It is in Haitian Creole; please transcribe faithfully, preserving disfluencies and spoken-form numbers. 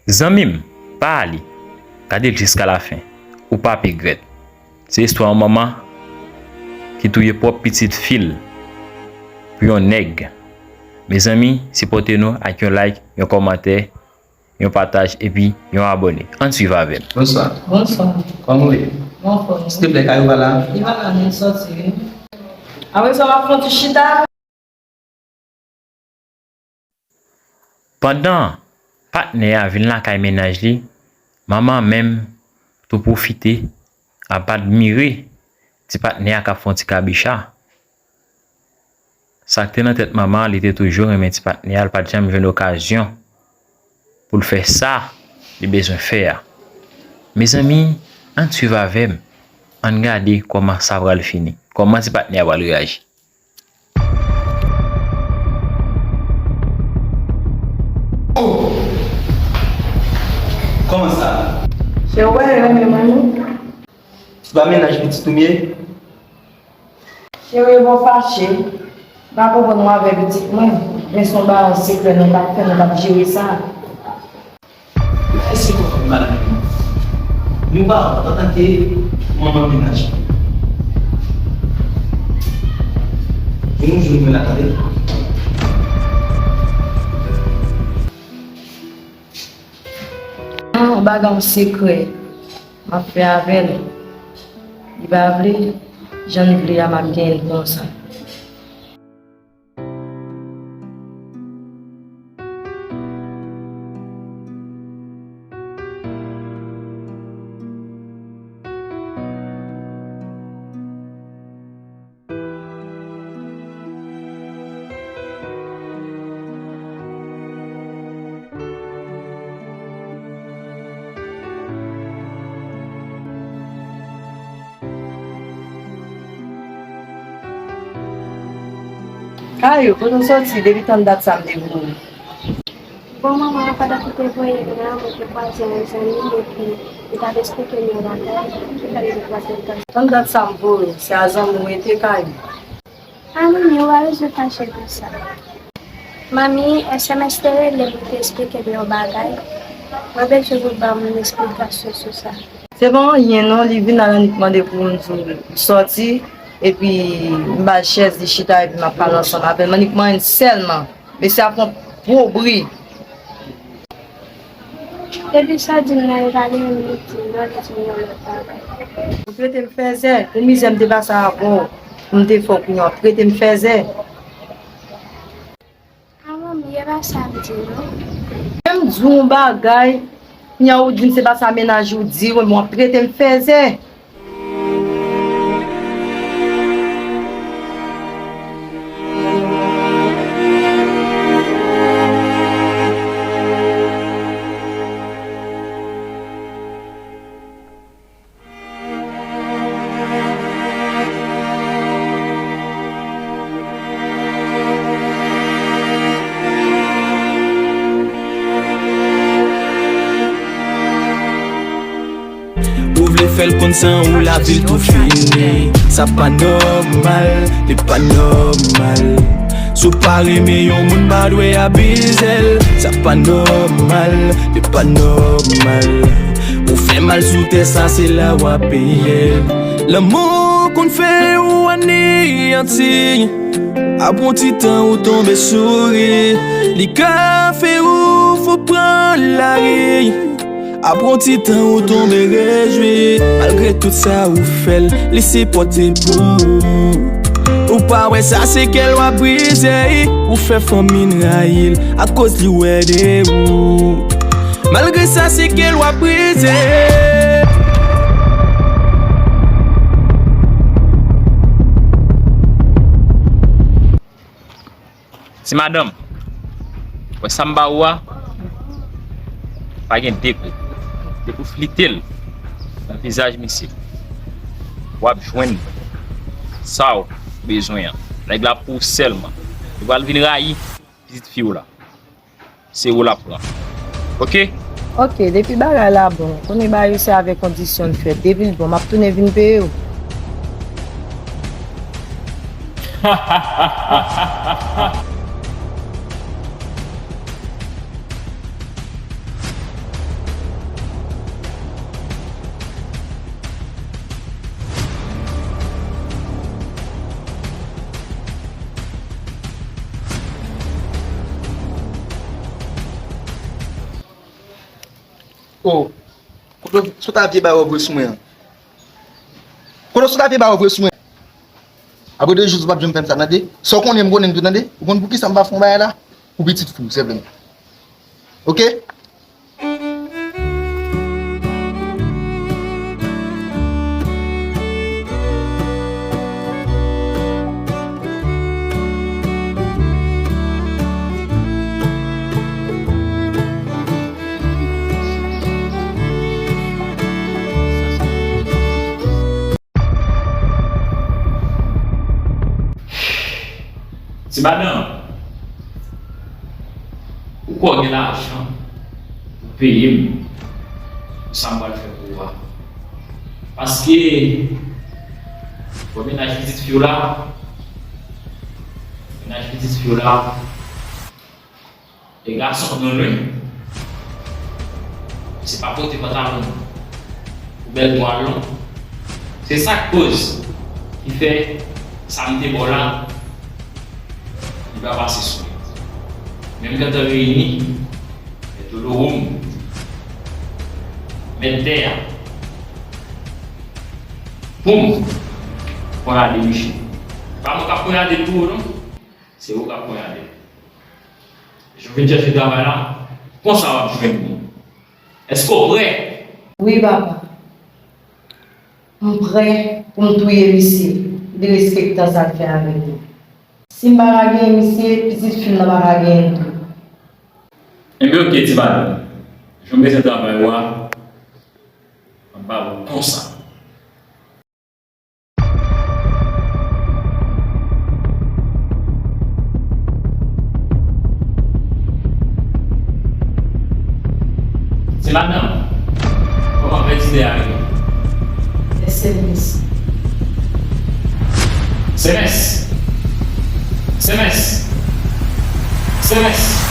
Zanmi m, pa ale. Gade l jiska lafen. Ou p ap regrèt. Se istwa yon manman ki touye pwòp pitit fi l pou yon nèg. Mezanmi, sipòte nou ak yon like, yon kòmantè, yon pataj epi yon abòne. Ann swiv avè m. Bonswa. Bonswa. Kòman w ye? Mwen anfòm. Silteplè, kay ou pa la? Li pa la, men l sòti, wi. Apre sa, w ap fè yon ti chita. Pandan patnè a vin lakay mennaj li, manman an menm tou pwofite ap admire ti patnè a k ap fè yon ti kabicha. Sa k te nan tèt manman an, li te toujou renmen ti patnè a, li pa t janm jwenn okazyon pou l fè sa li bezwen fè a. Mezanmi, ann swiv avè m, ann gade kòman sa pral fini, kòman ti patnè a pral reyaji. Oh! Kòman sa? Se ou wè renmen mwen, non? Se pa mennaj pitit ou m ye? Cheri, bon fache. M pa konprann ou avè pitit mwen. Men se yon bagay sekrè nou t ap fè, nou t ap jere sa. Mèsi pou tout bagay. Nou pa antanke manman mennaj. Vin nou jwenn mwen la, tande. Yon bagay yon sekrè m ap fè avè l. Li pa vle, jan l vle a, m ap genyen l konsa. Kayou, kote w soti depi tann dat sa m te vini? Bon, manman, pandan ki te voye m la, mwen te kwaze yon zanmi m epi li t ap esplike m yon bagay ki fè m te kwaze l konsa. Tann dat sa m voye w, se a zanmi w rete, Kayou? A, manmi, ou pa bezwen fache konsa. Manmi, S M S te rele m pou te esplike m yon bagay. Mwen bezwen pou ban m yon esplikasyon sou sa. Se pa anyen non, li vin la, l annik mande pou m di w li sòti, epi m ba l chèz, li chita, epi m ap pale ansanm avè l. M annik mande l sèlman. Mesye ap fè yon gwo bri. Epi sa w di m nan, li pa gen anyen li di m non, li di m yon lòt bagay. Ou trete m fèzè, pou mizè m te pase avè w, pou m te fè w kounye a, w ap trete m fèzè. A manmi, e pa sa m di non. Menm di w yon bagay, kounye a ou di m se pa sa mennaj ou di w, men w ap trete m fèzè. Ou vle fè l konn san ou lavi l tou fini. Sa pa nòmal, li pa nòmal. Si w pa renmen yon moun, pa dwe abize l. Sa pa nòmal, li pa nòmal. Ou fè mal sou tè sa, se la w ap peye l. Lanmou konn fè ou aneyanti. Apre yon ti tan ou tonbe souri. Li ka fè ou fò pran lari. Apre yon ti tan ou tonbe rejwi. Malgre tout sa ou fè l, li sipòte pou ou. Ou pa wè sa se kè l w ap brize. Ou fè fanmi n rayi l akoz li wè de ou. Malgre sa se kè l w ap brize. Ti madanm, wè sa m ba ou a, pa gen degre. Depi w flite l nan vizaj misye, w ap jwenn sa w bezwen an. Nèg la pou ou sèlman. Li pral vin rayi pitit fi w la. Se ou l ap pran. Oke? Oke, depi bagay la bon, konnen bagay yo se avèk kondisyon l fèt. Depi l bon, m ap tounen vin peye w. Oh, kote w sot a vye bagay w voye sou mwen an? Kote w sot a vye bagay w voye sou mwen? Apre de jou, ou p ap janm fè m sa, tande? Sa w konnen, m konnen m tou, tande? Ou konn poukisa m pa fè yon bagay la? Pou pitit fi w sèlman. Oke? Ti madanm, ou kwè w gen lajan pou peye m pou sa m pral fè pou ou a? Paske, bon, mennaj pitit fi w la, mennaj pitit fi w la, e gason k nan lwen. Se pa pote pantalon pou bèl bra l non. Se sa k koz ki fè sa m te ba w la, li pa pase sou mwen. Men m gentan reyini mèt Olowoum, mèt tè a, pou m ponyade misye. Pa mwen k ap ponyade l pou ou non. Se ou k ap ponyade l. Jan w vin chèche travay la, konsa w ap jwenn li. Èske w prè? Wi, papa. M prè pou m touye misye, derespektan sa l fè avèk mwen. Si m pa ta genyen misye, pitit fi m nan pa ta genyen l tou. Enben, oke, ti madanm. Jan m bezwen travay ou a, m ap ba ou konsa. Se madanm, kòman pèdi de a ye? S M S. S M S. S M S. S M S.